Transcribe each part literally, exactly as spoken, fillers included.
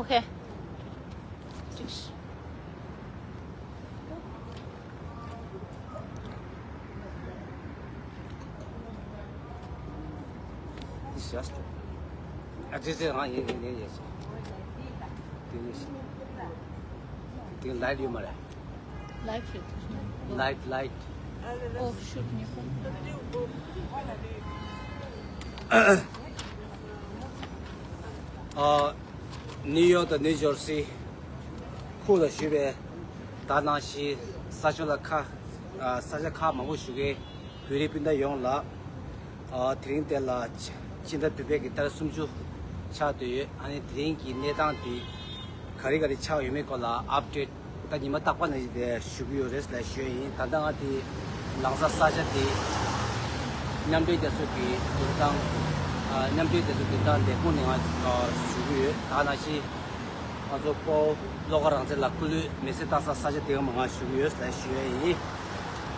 Okay. Tschüss. It's just, I just, uh, yeah, yeah, yeah, yes. This is, this light you, Mara. Light here. Light, light. Oh, shoot, new phone. ཨ། ནིའུ་ཡོག་དང་ནིའུ་ཇོར་སི་ཁུལ་ལ་བཞུགས་པའི་ད་ནང་བཞིན་ས་ཕྱོགས་ལ་ཁ་ཨ། ས་ཆ་ཁག་མང་པོ་བཞུགས་མཁན་བོད་རིགས་སྤུན་ཟླ་ཡོངས་ལ་ཨ། དེ་རིང་དེ་ལ་ཕྱི་ཟླ་བདུན་པའི་གི་ཏ་རིག་སུམ་ཅུ་ཆགས་བསྡད་ཡོད། ཨ་ནི་དེ་རིང་གི་གནས་སྟངས་དེ་ག་རེ་ག་རེ་ཆགས་ཡོད་མེད་སྐོར་ལ་ཨབ་ཌེཊ་ད་ཉི་མ་རྟག་པར་ནང་བཞིན་དེ་ཞུ་གི་ཡོད་རེད་ལབ་ཞུ་ཡ་ཡིན། ད་ལྟ་ང་དེ་ལང་ཚ་ས་ཆ་དེ་མཉམ་འབྲེལ་རྒྱལ་ཚོགས་ཀྱི་མདུན་ཐང་ཨ། མཉམ་འབྲེལ་རྒྱལ་ཚོགས་མདུན་ཐང་ལས་ཁུངས་ནས་ང་ཨ། ཞུ་གི་ཡོད། ད་ནང་བཞིན་ང་ཚོ་དཔའ་བོ་བློ་དགའ་རང་བཙན་ལགས་སྐུ་ལུས་མེ་སྲེག་བཏང་ས་ས་ཆ་དེ་ག་མ་ང་ཞུ་གི་ཡོད་ལབ་ཞུ་ཡ་ཡིན།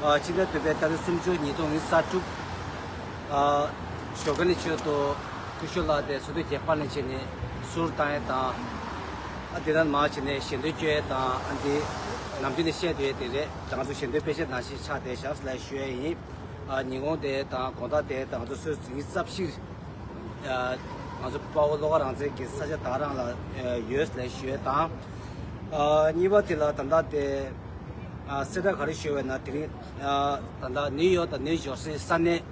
ཨ། ཕྱི་ཟླ་བདུན་པའི་ཏ་རིག་སུམ་ཅུ་ཉིས་སྟོང་ཉི་ཤུ་རྩ་དྲུག་ཨ། ཞོགས་ཀ་ནས་ཆེད་དུ་སྐུ་ཞབས་ལགས་དེ་ཚོགས་འདུ་རྒྱས་པ་ནས་བྱས་ནས་ཟུར་བཏང་ཡས་དང་། ཨ། དེ་དང་མ་བྱས་ནས་ཞལ་འདོན་སྐྱོན་ཡས་དང་། ཨ། འདི་ནམ་རྒྱུན་ནས་བཤད་བསྡད་ཡས་དེ་རེད། ད་ང་ཚོ་ཞལ་འདོན་དཔེ་ཆ་ནང་བཞིན་ཆགས་བསྡད་བཞག་ལབ་ཞུ་ཡས་ཡིན། ཨ། ཉིན་གུང་དེ་དང་དགོང་དག་དེ་དང་ང་ཚོ་སོ་སོའི་རྩིས་རྩ་བཞིར་ཨ། ང་ཚོ་དཔའ་བོ་བློ་དགའ་རང་བཙན་གྱི་ས་ཆ་ད་རང་ལ་ཨ། ཡོད་ལབ་ཞུ་ཡས་དང་། ཨ། གཉིས་པ་དེ་ལ་ད་ལྟ་དེ་ཨ། གསལ་བསྒྲགས་ག་རེ་ཞུ་བས་ན། དེ་རིང་ཨ། ད་ལྟ་ནིའུ་ཡོག་དང་ནིའུ་ཇོར་སིའི་ས་གནས་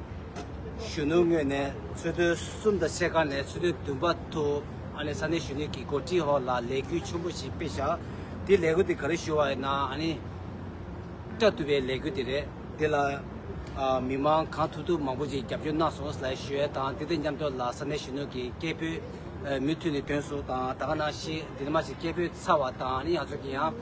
གཞོན་ནུ་ངོས་ནས་ཚོགས་དུས་གསུམ་དང་ཕྱེད་ཀ་ནས་ཚོགས་དུས་བདུན་པ་ཐོག་ཨ་ནི་ས་གནས་གཞོན་ནུ་གི་འགོ་ཁྲིད་འོག་ལ་ལས་འགུལ་ཆེན་པོ་ཞིག་སྤེལ་བཞག་དེ་ལས་འགུལ་དེ་ག་རེ་ཞུ་བ་ཡིན་ན། ཨ་ནི་སྐྲ་བཏུབ་པའི་ལས་འགུལ་དེ་རེད། དེ་ལ་ཨ། མི་མང་གང་ཐུབ་ཐུབ་མང་པོ་ཅིག་རྒྱབ་སྐྱོར་གནང་སོང་ལབ་ཞུ་ཡས་དང་། དེ་དང་མཉམ་དུ་ལ་ས་གནས་གཞོན་ནུ་གི་སྐད་འབོད་ཨ། མུ་མཐུད་ནས་ཐོན་སོང་དང་། ད་ག་ནང་བཞིན་འདི་ནས་མར་ཅིག་སྐད་འབོད་ཚར་བ་དང་། ཨ་ནི་ང་ཚོ་གི་ཡང་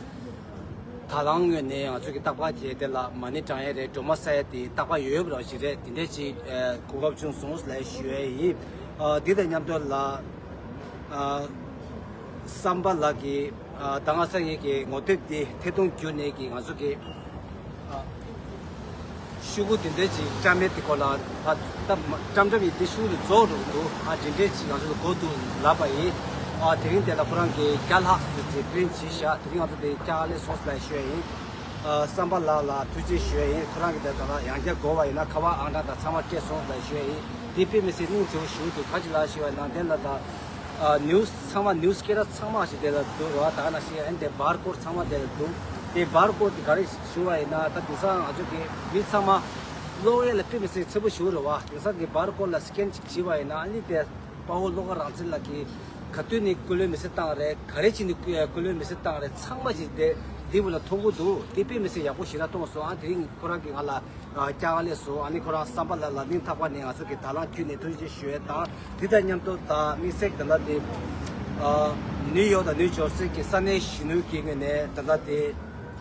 ད་ལང་ངོས་ནས་ང་ཚོ་གི་རྟག་པར་དེ་དེ་ལ་མ་ཎི་བགྲང་ཡས་རེད། སྒྲོལ་མ་སལ་ཡས་དེ་རྟག་པར་ཡོད་ཡོད་པ་རང་ཞིག་རེད། དེ་འདྲས་ཅིག་ཨ། གོ་སྐབས་བྱུང་སོང་ལབ་ཞུ་ཡས་ཡིན། ཨ། འདི་དང་མཉམ་དུ་ལ་ཨ། བསམ་པ་ལགས་ཀྱིས་ཨ། ད་ང་ཚོ་ངེད་ཀྱི་ངོ་དེབ་འདི་ཐད་གཏོང་བརྒྱུད་ནས་ཀྱི་ང་ཚོ་གི་ཨ། ཤོག་གུ་དེ་འདྲས་ཅིག་བཀྲམ་མེད་དེ་སྐོར་ལ་ད་ད་བཀྲམ་བཀྲམ་ཡིན་དེ་ཤོག་གུ་དེ་རྫོགས་འགྲོ་གི་འདུག་ཨ། དེ་འདྲས་ཅིག་ང་ཚོ་ལ་གོ་འདུག་ལབ་པ་ཡིན། ཨ། དེ་རིང་དེ་ལ་ཁོ་རང་གིས་བརྒྱ་ལྷག་ཙམ་ཅིག་པི་རིན་ཊི་བྱས་བཞག་དེ་རིང་ང་ཚོ་དེ་བསྐྱར་ལེན་སོང་ལབ་ཞུ་ཡ་ཡིན། ཨ། བསམ་པ་ལགས་ལ་ཐུགས་རྗེ་ཞུ་ཡ་ཡིན། ཁོ་རང་གིས་དེ་ད་ལ་ཡང་བསྐྱར་དགོས་པ་ཡིན་ན་ཁ་པར་ཨང་གྲངས་དང་ཚང་མ་སྤྲད་སོང་ལབ་ཞུ་ཡ་ཡིན། དེ་དཔེ་མི་སྲིད་སྙིང་རྗེ་པོ་ཞེ་པོ་འདུག་ག་ཅི་ལབ་ཞུ་བ་ཡིན་ན་དེ་ལ་ད། ཨ། ནིའུ་སི་ཚང་མ་ནིའུ་སི་སྐད་གྲགས་ཚང་མ་ཞིག་དེ་ལ་འདུག་ར། ད་ནང་བཞིན་ཨ་ནི་དེ་བར་སྐོར་ཚང་མ་དེ་ལ་འདུག་དེ་བར་སྐོར་དེ་ག་རེ་ཞུ་བ་ཡིན་ན། ད་དེང་སང་ང་ཚོ་གི་མི་ཚང་མ་ཀློག་ཡས་ལ་དཔེ་མི་སྲིད་འཚེར་པོ་ཞེ་པོ་རེད་བ། དེང་སང་གི་བར་སྐོར་ལ་སི་ཀེན་ཅིག་བྱས་པ་ཡིན་ན། ཨ་ནི་དེ་དཔའ་བོ་བློ་དགའ་རང་བཙན་ལགས་ཀྱིས་ག་དུས་ནས་སྐུ་ལུས་མེ་སྲེག་བཏང་རེད། ག་རེ་བྱས་ནས་སྐུ་སྐུ་ལུས་མེ་སྲེག་བཏང་རེད། ཚང་མ་ཞིག་དེ་འདི་བུ་ལ་མཐོང་གི་འདུག་དེ་དཔེ་མི་སྲིད་ཡག་པོ་ཞེ་དྲག་མཐོང་སོང་། ཨ། དེ་རིང་ཁོ་རང་གིས་ང་ལ་ཨ། བསྐྱར་ལེན་སོང་། ཨ་ནི་ཁོ་རང་བསམ་པ་ལགས་ལ་སྙིང་ཐག་པ་ནས་ང་ཚོ་གི་དང་བླངས་བརྒྱུད་ནས་ཐུགས་རྗེ་ཆེ་ཞུ་ཡས་དང་། འདི་དང་མཉམ་དུ་ད་དམིགས་བསལ་ད་ལྟ་དེ་ཨ། ནིའུ་ཡོག་དང་ནིའུ་ཇོར་སི་གི་ས་གནས་གཞོན་ནུ་གི་ངོས་ནས་ད་ལྟ་དེ་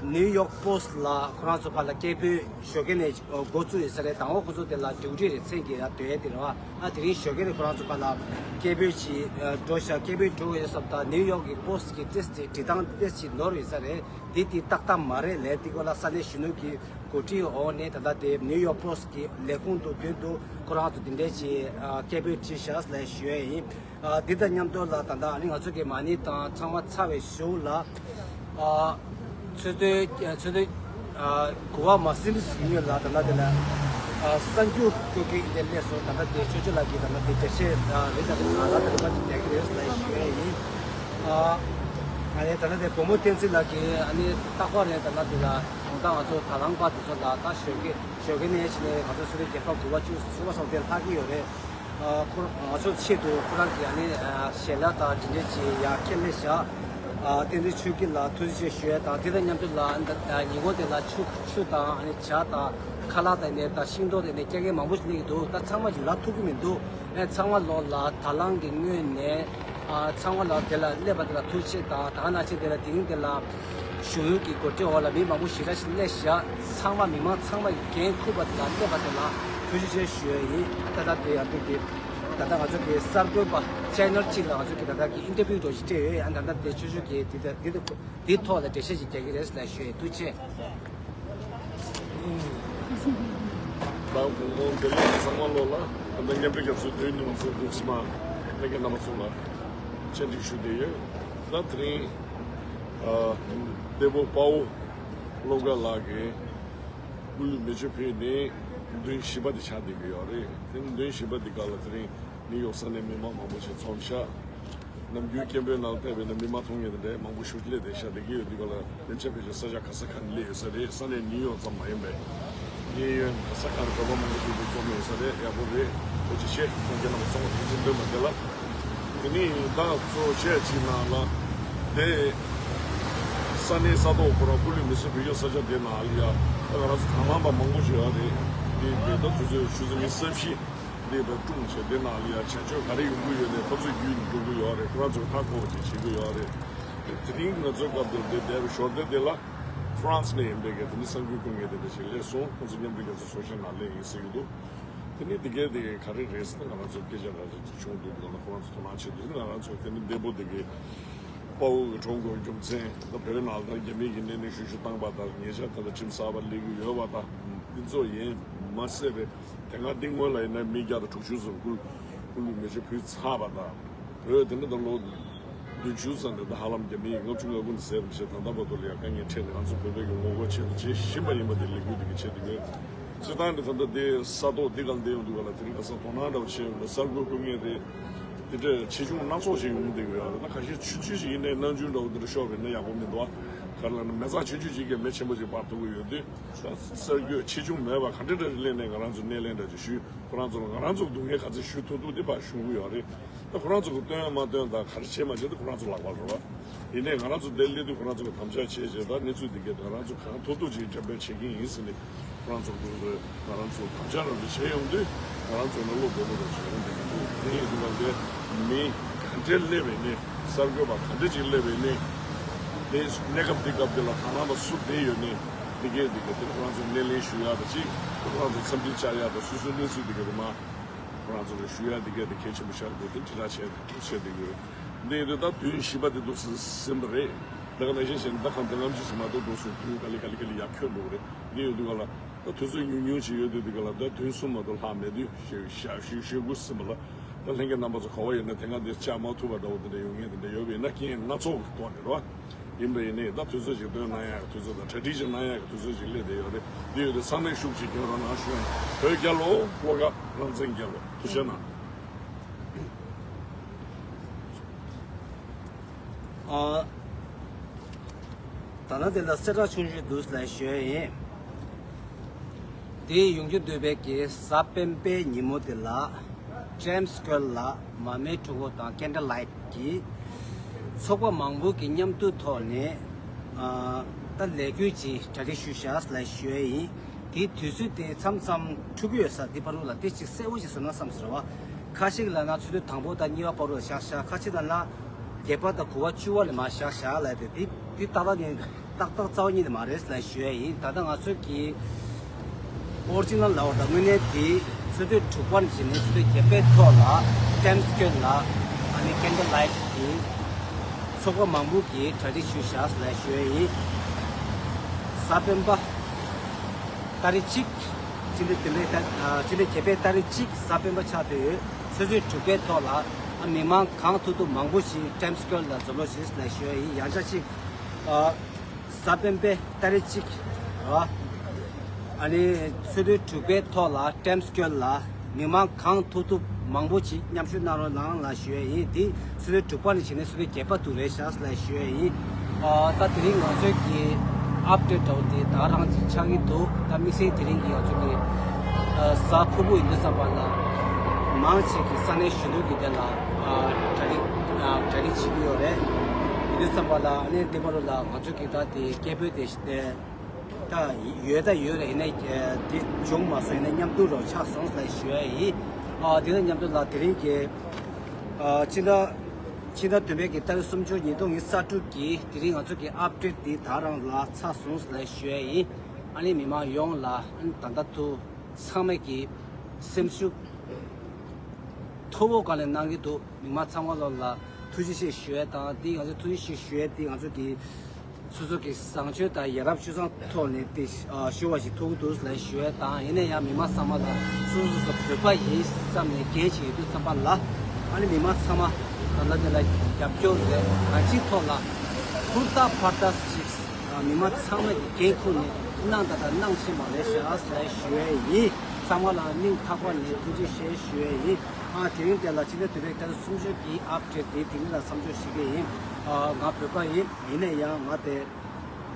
ནིའུ་ཡོག་པོ་སི་ལ་ཁོ་རང་ཚོ་ཕར་ལ་སྐད་འབོད་ཞོགས་ཀས་ནས་འགོ་བཙུགས་ཡོད་ས་རེད། དང་པོ་ཁོ་ཚོ་དེ་ལ་ཌིའུ་ཊི་རེད། མཚན་གྱི་ར་སྡོད་ཡས་དེ་རེད་བ། ཨ། དེ་རིང་ཞོགས་ཀས་ནས་ཁོ་རང་ཚོ་ཕར་ལ་སྐད་འབོད་ཅིག་ཨ། འགྲོ་ཤག་སྐད་འབོད་འགྲོ་ཡོད་ས་ད་ནིའུ་ཡོག་གི་པོ་སི་གི་ཏོག་ཙམ་འབྲི་སྟངས་ཏོག་ཙམ་ནོར་ཡོད་ས་རེད། འདི་དེ་ཏག་ཏག་མ་རེད་ལབ། དེ་སྐོར་ལ་ས་གནས་གཞོན་ནུ་གི་འགོ་ཁྲིད་འོག་ནས་ད་ལྟ་དེ་ནིའུ་ཡོག་པོ་སི་གི་ལས་ཁུངས་དང་མདུན་དུ་ཁོ་རང་ཚོ་དེ་འདྲས་ཀྱི་ཨ། སྐད་འབོད་བྲིས་ཤག་ལབ་ཞུ་ཡས་ཡིན། ཨ། འདི་དང་མཉམ་དུ་ལ་ད་ལྟ་ཨ་ནི་ང་ཚོ་གི་མ་ཎི་བགྲང་ཚང་མ་ཚར་བའི་གཞུག་ལ་ཨ། ཚོགས་འདུ་ཚོགས་འདུ་ཨ། དགུ་པ་མ་ཟིན་སྔོན་ལ་ད་ལྟ་དེ་ལ་ཨ། གསར་འགྱུར་བཀོད་མཁན་དེ་སླེབས་སོང་། ད་ལྟ་དེ་ཆོས་སྐྱིད་ལགས་ཀྱིས་ད་ལྟ་དེ་འགྲེལ་བཤད་ཨ། རེ་ད་རེ་ང་ལ་ད་རེ་པ་ཅིག་རྒྱག་གི་རེད་ལབ་ཞུ་ཡས་ཡིན། ཨ། ཨ་ནི་ད་ལྟ་དེ་བུ་མོ་བསྟན་འཛིན་ལགས་ཀྱིས་ཨ་ནི་རྟག་པར་རེད། ད་ལྟ་དེ་ལ་དགོང་དག་ང་ཚོ་དང་བླངས་པ་དེ་ཚོ་ལ་ད་ཞོགས་ཀས་ཞོགས་ཀས་ནས་ཕྱིན་ནས་ང་ཚོ་སོ་སོའི་རྒྱལ་ཁབ་དགུ་པ་བཅུ་གསུམ་པ་སོགས་དེ་ལྷག་གི་ཡོད་རེད། ཨ། ཁོ་ང་ཚོ་ཆེད་དུ་ཁོ་རང་གིས་ཨ་ནི་ཨ། ཞལ་ལག་དང་དེ་འདྲས་ཅིག་ཡར་འཁྱེར་སླེབས་ཤག་ཨ། བསྟན་འཛིན་ཆོས་སྐྱིད་ལགས་ཐུགས་རྗེ་ཆེ་ཞུ་ཡས་དང་། དེ་དང་མཉམ་དུ་ལ་ཨ། ཉིན་གུང་དེ་ལ་ཆུ་ཆུ་དང་ཨ་ནི་ཇ་དང་ཁ་ལག་དང་ནས་དང་ཤིང་ཏོག་དེ་ནས་སྐྱེལ་མཁན་མང་པོ་ཞིག་སླེབས་ཀྱི་འདུག་ད་ཚང་མ་ཞིག་ལ་ཐུག་གི་མི་འདུག་ཨ། ཚང་མ་ལོག་ལ་དང་བླངས་ཀྱི་ངོས་ནས་ཨ། ཚང་མ་ལ་དེ་ལ་སླེབས་པ་དེ་ལ་ཐུགས་རྗེ་ཆེ་དང་། ད་ག་ནང་བཞིན་དེ་ལ་དེ་རིང་དེ་ལ་གཞོན་ནུ་གི་འགོ་ཁྲིད་འོག་ལ་མི་མང་པོ་ཞེ་དྲག་ཞིག་སླེབས་ཤག་ཚང་མ་མི་མང་ཚང་མ་གི་འགན་འཁུར་བ་དེ་ལ་སླེབས་པ་དེ་ལ་ཐུགས་རྗེ་ཆེ་ཞུ་ཡས་ཡིན། ད་ལྟ་དེ་ཡང་དུས་ཀྱི་ད་ལྟ་ང་ཚོ་གི་གསར་འགོད་པ་ཆེ་ནལ་གཅིག་ལ་ང་ཚོ་གི་ད་ལྟ་གི་ཨིན་ཊར་བིའུ་འདྲ་ཞིག་སྤྲད་ཡོད། ཡང་ད་ལྟ་དེ་ཆུ་ཆུ་གི་དེ་དེ་དེ་དེ་ཐོག་ལ་འགྲེལ་བཤད་ཅིག་རྒྱག་གི་རེད་ལབ་ཞུ་ཡས། ཐུགས་རྗེ་ཆེ། ད་དགོང་དགོང་བདེ་ལེགས། ཚང་མ་ལོག་ལ། ད་ལྟ་མཉམ་འབྲེལ་རྒྱལ་ཚོགས་དོན་གཉིས་མ་ཚོགས་འདུ་ཕྱི་མ་ལྷན་རྒྱས་རྣམ་པ་ཚོ་ལ་བཅར་འདྲི་ཞུ་བསྡད་ཡོད། ད་དེ་རིང་ཨ་ལྟད་མོ་དཔའ་བོ་བློ་དགའ་ལགས་ཀྱིས་སྐུ་ལུས་མེ་མཆོད་ཕུལ་ནས་བདུན་བཞི་པ་དེ་ཆགས་བསྡད་ཀྱི་ཡོད་རེད། དེ་ནི་བདུན་བཞི་པ་དེ་སྐབས་ལ་དེ་རིང་ནིའུ་ཡོག་ས་གནས་མི་མང་མང་པོ་ཞིག་འཛོམས་ཤག་ནམ་རྒྱུན་སྐད་འབོད་ནང་ཕེབས་པའི་ནང་མི་མང་མཐོང་མཁན་དེ་འདྲ་མང་པོ་ཞིག་སླེབས་བསྡད་ཤག་དེ་གི་ཡོད་དུས་སྐབས་ལ་ལན་ཆ་ཕལ་ཆེར་ས་ཆ་ག་ས་ག་ནས་སླེབས་ཡོད་ས་རེད། ས་གནས་ནིའུ་ཡོག་ཙམ་མ་ཡིན་པའི་གཡས་གཡོན་ག་ས་ག་ནས་བོད་པ་མང་པོ་ཞིག་འདུ་འཛོམས་ཡོད་ས་རེད། ཡག་པོ་རེད། ཐུགས་རྗེ་ཆེ། ཁོང་ཚོ་རྣམ་པ་ཚང་མ་ཐུགས་རྗེ་སྟོན་པ་དེ་ལ། དེ་ནས་ད་གཙོ་བོ་བཤད་ཅིག་ནང་ལ་དེ་ས་གནས་ས་ཐོག་ཁོ་རང་སྐུ་ལུས་མེ་མཆོད་ཕུལ་ཡོད་ས་ཆ་དེ་ནང་ལ་ཡ་ད་ང་རང་ཚོ་དང་བླངས་པ་མང་པོ་ཞིག་ཡོད་རེད། དེ་དེ་ད་དུས་ཚོད་ཆུ་ཚོད་ཉི་ཤུ་རྩ་བཞི་འདས་པའི་སྲུང་བྱས་དེ་ནང་ལ་ཡ་བྱ་སྤྱོད་ག་རེ་ཡོང་གི་ཡོད་ནས་ཁོ་ཚོས་བརྒྱུད་ནས་འགྲོ་གི་ཡོད་རེད། ཁོ་རང་ཚོས་ཧ་གོ་བ་ཅིག་བྱེད་ཀྱི་ཡོད་རེད། དེ་རིང་ང་ཚོའི་སྐབས་དེར་འདི་བསྡད་པའི་ཞོར་དེ་དེ་ལ་ཧྥ་རན་སི་ནས་ཡིན་པའི་གི་དེ་ནི་གསར་འགོད་སྐུ་ངལ་དེ་འདྲ་ཞིག་སླེབས་སོང་། ཁོ་ཚོ་མཉམ་དུ་རྒྱ་མཚོ་ཚོགས་ཆེན་ནང་སླེབས་ཡིན་ཟེར་གྱི་འདུག་དེ་ནི་དེ་གའི་དེ་ག་རེ་རེད་ཟེར་ན་ང་རང་ཚོ་སྐད་ཆ་ར་ཅིག་བྱུང་འདུག་ལ་ཁོ་རང་ཚོ་ཐོག་མར་བྱེད་དུས་ང་རང་ཚོ་དེ་ནི་འདས་པོ་དེ་གའི་དཔའ་བོ་གི་གྲོངས་དགོས་རྒྱུ་མཚན་ད་བོད་ནང་ལ་རྒྱ་མི་གི་སྣེ་ལེན་ཞུ་ཞུ་བཏང་པ་དང་ཉེ་ཆར་ད་ལྟ་ཁྲིམས་གསར་པ་སླེབས་ཀྱི་ཡོད་པ་དང་དེ་ཚོ་ཡིན་མ་ཟད་པའི་དེ་སྔ་འདི་སྔོན་ལ་ཡིན་ན་མི་བརྒྱ་དང་དྲུག་ཅུ་ཙམ་སྐུ་སྐུ་ལུས་མེ་མཆོད་ཕུལ་ཚར་བ་དང་། བོད་དེ་འདྲ་ད་ལོ་བདུན་ཅུ་ཙམ་རེད། ད་ཧ་ལམ་རྒྱ་མིས་ལྔ་བཅུ་ང་དགུ་ནས་ཟེར་བ་བྱས་ད་ལྟ་བར་དུ་ལ་ཡ་དཀའ་ངལ་འཕྲད་ནས་ང་ཚོ་བོད་པའི་གི་ངོ་རྒོལ་བྱས་ཏེ་བྱེད་བཞིན་པ་ཡིན་པ་དེ་ལས་འགུལ་དེ་གི་བྱེད་དེ་གི་སྤྱིར་བཏང་ནས་ད་ལྟ་དེ་ས་ཐོག་འདི་ག་ལ་བསྡད་ཡོང་དུས་ག་ལ་དེ་རིང་ཁ་སང་དོ་སྣང་འདྲ་བོ་བྱས་ཡོང་དུས་གསར་འགོད་སྐུ་ངལ་དེ་དེ་འདྲ་ཆེ་ཆུང་སྣ་ཚོགས་ཤིག་ཡོང་བསྡད་ཀྱི་ཡོད་རེད། ད་ཁ་ཤས་ཆུང་ཆུང་ཞིག་ཡིན་ནའི་སྣང་ཆུང་འདྲ་བོ་འདི་འདྲ་ཤོར་བ་ཡིན་ན་ཡག་པོ་མི་འདུག་ཨ། ག་རེ་ལབ་ན་མེ་བཙའ་ཆུང་ཆུང་ཞིག་གིས་མེ་ཆེན་པོ་ཞིག་འབར་ཐུབ་ཀྱི་ཡོད་དུས་ད་གསར་འགོད་ཆེ་ཆུང་མེད་པ་ག་འདྲ་འདྲ་རེ་སླེབས་ནས་ང་རང་ཚོ་སྣེ་ལེན་འདྲ་ཅིག་ཞུས། ཁོ་རང་ཚོ་ལ་ང་རང་ཚོ་སྡུག་བསྔལ་ག་ཚོད་ཞུ་ཐུབ་ཐུབ་དེ་ཕར་ཞུ་གི་ཡོད་རེད། ད་ཁོ་རང་ཚོ་གི་སྟོན་མ་སྟོན་དང་ག་རེ་བྱེད་མ་བྱེད་དེ་ཁོ་རང་ཚོ་ལག་པར་རེད་བ། ཡིན་ནའི་ང་རང་ཚོ་འདིར་སླེབས་དུས་ཁོ་རང་ཚོ་གི་དམ་བཅའ་བྱས་བྱས་ད་གནས་ཚུལ་འདི་གས་ང་རང་ཚོ་གང་ཐུབ་ཐུབ་ཅིག་འགྲེམས་སྤེལ་བྱེད་ཀྱི་ཡིན་ཟེར་ནས་ཁོ་རང་ཚོ་གི་ང་རང་ཚོ་དམ་བཅའ་རང་ཚོ་བྱས་ཡོང་དུས་ང་རང་ཚོ་ནང་བློ་སྒོ་མོ་རུ་བྱས་ཡོང་དེ་གི་འདུག་དེ་ཡིན་དུས་ང་ཚོའི་མི་ག་འདྲས་སླེབས་པའི་ནས་གསར་འགོད་པ་ག་འདྲས་ཅིག་སླེབས་པའི་ནས་དེ་གནས་སྐབས་འདི་སྐབས་འདི་ལ་དང་བླངས་པ་སུ་བསྡད་ཡོད་ནས་འདི་གས་འདི་གས་དེ་ཁོ་རང་ཚོ་སྣེ་ལེན་ཞུ་ཡག་དང་གཅིག་ཁོ་རང་ཚོ་འཚམས་འདྲི་བཅར་ཡག་དང་སོ་སོའི་གནས་ཚུལ་འདི་གས་དེ་མ། ཁོ་རང་ཚོ་ལ་ཞུ་ཡག་འདི་གས་དེ་གལ་ཆེན་པོ་ཆགས་འདུག་དེ་དྲིལ་བསྒྲགས་བྱས་བྱས་བསྡད་ཡོད། འདི་ཡིན་དུས་ད་བདུན་བཞི་པ་དེ་འདུག་ཟིན་པ་རེད། ད་ག་ནང་བཞིན་བྱས་ན་ད་གང་ལྟར་ལྔ་བཅུ་ཞིག་མ་གཏོགས་འདུག་ཟིན་དུས་ག་ལེ་ག་ལེ་ག་ལེ་ཡར་འཁྱོལ་འགྲོ་གི་རེད། འདི་ཡོད་དུས་ག་ལ་ད་དུས་ཚོད་ཉུང་ཉུང་ཞིག་ཡོད་དུས་འདི་ག་ལ་ད་བདུན་གསུམ་མ་གཏོགས་ལྷག་མེད་དུས་ཞེས་ཞེས་ཞུ་དགོས་ཟིན་པ་ལ་ད་ལྷན་རྒྱས་རྣམ་པ་ཚོ་ག་བ་ཡོད་ན་དེ་སྔ་འདིར་བཅར་མ་ཐུབ་པ་འདྲ་བོ་དེ་འདྲ་ཡོད་མཁན་དེ་འདྲ་ཡོད་པ་ཡིན་ན་རྐྱེན་སྣ་ཚོགས་ཀྱི་ཐོག་ནས་རེད་བ། ཡིན་པ་ཡིན་ནའི་ད་དུས་ཚོད་ཅིག་སྟོན་གནང་ཡག་གི་དུས་ཚོད་དང་གྲ་སྒྲིག་ཅིག་གནང་ཡག་གི་དུས་ཚོད་ཅིག་སླེབས་བསྡད་ཡོད་རེད། འདི་ཡོད་དུས་ཚང་མས་ཤུགས་ཅིག་རྒྱབ་རོགས་གནང་ཞུ་ཡིན། བོད་རྒྱལ་ལོ། བློ་དགའ་རང་བཙན་རྒྱལ་ལོ། ཐུགས་རྗེ་གནང་། ཨ། ད་ནང་དེ་ལ་གསལ་བསྒྲགས་ཆུང་ཆུང་འདུག་ལ་ཞུ་ཡ་ཡིན། དེ་ཡོང་རྒྱུ་འདོད་པའི་གི་གཟའ་སྤེན་པའི་ཉིན་མོ་དེ་ལ་ཀྲེམ་སྐོལ་ལ་མར་མེ་གྲོ་གོ་དང་ཀེན་ཌལ་ལའིཊ་གི་ཚོགས་པ་མང་པོ་གི་མཉམ་དུ་ཐོག་ནས་ཨ། ད་ལས་འགུལ་ཅིག་གྲ་སྒྲིག་ཞུས་བཞག་ལ་ཞུ་ཡ་ཡིན། དེའི་དུས་ཚོད་དེ་མཚམས་མཚམས་འཁྲུག་གི་ཡོད་ས་འདི་བར་དུ་ལ་དེ་ཅིག་གསལ་བོ་ཅིག་བཟོ་ན་བསམ་ཟེར་བ། ཁ་ཤས་ལ་ན་ཆུ་ཚོད་དང་པོ་དང་གཉིས་པ་བར་དུ་ལ་བཞག་བཞག་ཁ་ཤས་ལ་ན་བརྒྱད་པ་དང་དགུ་པ་བཅུ་པ་ལ་མར་བཞག་བཞག་ལ་དེ་དེ་དེ་ཏག་ཏག་ནི་ཏག་ཏག་རྩ་བ་ཉིད་ནས་མ་རེད་ལ་ཞུ་ཡ་ཡིན། ད་ལྟ་ང་ཚོ་གི་ཨོ་རི་ཇི་ནལ་ལ་བ་དང་དངོས་གནས་དེ་ཆུ་ཚོད་དྲུག་པ་ནས་བྱས་ནས་ཆུ་ཚོད་བརྒྱད་པའི་ཐོག་ལ་ཀྲེམ་སྐོལ་ལ་ཨ་ནི་ཀེན་ཌལ་ལའིཊ་གི་ཚོགས་པ་མང་པོ་གིས་གྲ་སྒྲིག་ཞུས་བཞག་ལ་ཞུ་ཡ་ཡིན། གཟའ་སྤེན་པ་ཏ་རིག་གཅིག་ཕྱི་ཟླ་དེ་འདྲའི་ཏ་ཨ་ཕྱི་ཟླ་བརྒྱད་པའི་ཏ་རིག་གཅིག་གཟའ་སྤེན་པ་ཆགས་བསྡད་ཡོད། ཆུ་ཚོད་དྲུག་པའི་ཐོག་ལ་ཨ་མི་མང་གང་ཐུབ་ཐུབ་མང་པོ་ཞིག་ཀྲེམ་སྐོལ་ལ་འཛོམས་རོགས་ཞེས་ལ་ཞུ་ཡ་ཡིན། ཡང་བསྐྱར་ཅིག་ཨ་གཟའ་སྤེན་པའི་ཏ་རིག་གཅིག་ཨ་ཨ་ནི་ཆུ་ཚོད་དྲུག་པའི་ཐོག་ལ་ཀྲེམ་སྐོལ་ལ་མི་མང་གང་ཐུབ་ཐུབ་མང་པོ་ཞིག་མཉམ་ཞུགས་གནང་རོགས་གནང་ལ་ཞུ་ཡ་ཡིན། དེ་ཆུ་ཚོད་དྲུག་པ་ནས་བྱས་ནས་ཆུ་ཚོད་བརྒྱད་པ་དུ་རེད་ཤག་ལ་ཞུ་ཡ་ཡིན། ཨ་ད་དེ་རིང་ང་ཚོའི་གི་ཨབ་ཌེཊ་འདྲ་བོ་དེ་ད་རང་ཅིག་ཆགས་ཀྱི་འདུག་ད་དམིགས་བསལ་དེ་རིང་གི་ང་ཚོ་གི་ཨ་གཟའ་ཕུར་བུ་ཡིན་དུས་ཙམ་པ་ལ་མང་ཆེ་གི་ས་གནས་གཞོན་ནུ་གི་དེ་ལ་ཨ་གྲ་སྒྲིག་ཨ་གྲ་སྒྲིག་བྱེད་ཀྱི་ཡོད་རེད། ཡིན་དུས་ཙམ་པ་ལ་ཨ་ནི་འདི་མ་རུ་ལ་ང་ཚོ་གི་ད་དེ་སྐད་འབོད་དེ་ཞིག་དེ་ད་ཡོད་ད་ཡོད་རེད། ཡིན་ནའི་དེ་བྱུང་མ་སོང་། ཡིན་ནའི་མཉམ་དུ་རོགས་ཆགས་སོང་ལ་ཞུ་ཡ་ཡིན། ཨ་དེ་ལ་མཉམ་དུ་ལ་དེ་རིང་གི་ཨ་ཕྱི་ཟླ་ཕྱི་ཟླ་བདུན་པའི་གི་ཏ་རིག་སུམ་ཅུ་ཉིས་སྟོང་ཉི་ཤུ་རྩ་དྲུག་གི་དེ་རིང་ང་ཚོ་གི་ཨབ་ཌེཊ་འདི་ད་རང་ལ་ཚར་སོང་ལ་ཞུ་ཡ་ཡིན། ཨ་ནི་མི་མང་ཡོངས་ལ་ཨ་ནི་ད་ལྟ་དུ་ཚང་མས་ཀྱི་སེམས་ཤུགས་མཐོ་བོ་སྒང་ནས་གནང་གི་འདུག་མི་མང་ཚང་མ་ལོ་ལ་ཐུགས་རྗེ་ཆེ་ཞུ་ཡ་དང་། འདི་ང་ཚོ་ཐུགས་རྗེ་ཆེ་ཞུ་ཡ་འདི་ང་ཚོ་གི་སོ་སོ་གི་བཟང་སྤྱོད་དང་ཡ་རབས་སྤྱོད་བཟང་ཐོག་ནས་དེ་ཨ་ཞུ་བ་ཞིག་ཐུགས་འདུག་ལ་ཞུ་ཡ་དང་། ཡིན་ན་ཡང་མི་མང་ཚང་མ་ལ་སོ་སོ་སོ་སོ་བོད་པ་ཡིན་བསམ་ནས་འགན་ཞིག་ཡོད་དུས་ཙམ་པ་ལ་ ཨ་ནི་མི་མང་ཚང་མ་ལ་དེ་ལ་རྒྱབ་སྐྱོར་རེད། ང་ཅིག་ཐོག་ལ་ཧུར་ཐག་ཕར་ཐག་ཅིག་མི་མང་ཚང་མ་གི་འགན་ཁུར་ནས་གནང་ད་ད་གནང་བཞིན་པ་རེད་ཤག་ལ་ཞུ་ཡས་ཡིན། ཚང་མ་ལ་སྙིང་ཐག་པ་ནས་ཐུགས་རྗེ་ཆེ་ཞུ་ཡས་ཡིན། ཨ་དེ་རིང་དེ་ལ་ཕྱི་ཟླ་དྲུག་པའི་ཏ་རིག་སུམ་ཅུ་གི་ཨབ་ཌེཊ་དེ་དེ་རིང་ལ་མཚམས་འཇོག་ཞུ་གི་ཡིན། ཨ་ང་བོད་པ་ཡིན། ཡིན་ན་ཡང་ང་དེ་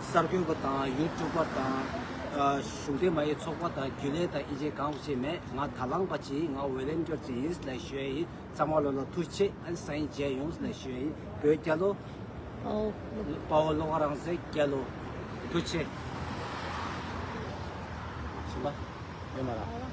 གསར་འགོད་པ་དང་ཡུ་ཊུབ་པ་དང་། ཨ་གཞུང་འབྲེལ་མ་ཡིན་ཚོགས་པ་དང་རྒྱུན་ལས་དང་ཨི་ཅེ་གང་བྱས་མེད། ང་དང་བླངས་པ་ཅིག་ཡིན། ང་ཝོ་ལན་ཊིར་ཅིག་ཡིན་ལ་ཞུ་ཡས་ཡིན། ཚང་མ་ལོ་ལ་ཐུགས་རྗེ་ཆེ། ཨ་ནི་སང་ཉིན་མཇལ་ཡོང་ལ་ཞུ་ཡས་ཡིན། བོད་རྒྱལ་ལོ། དཔའ་བོ་བློ་དགའ་རང་བཙན་རྒྱལ་ལོ། ཐུགས་རྗེ་ཆེ། ཞིམ་པ་ཡོད་མ་རེད།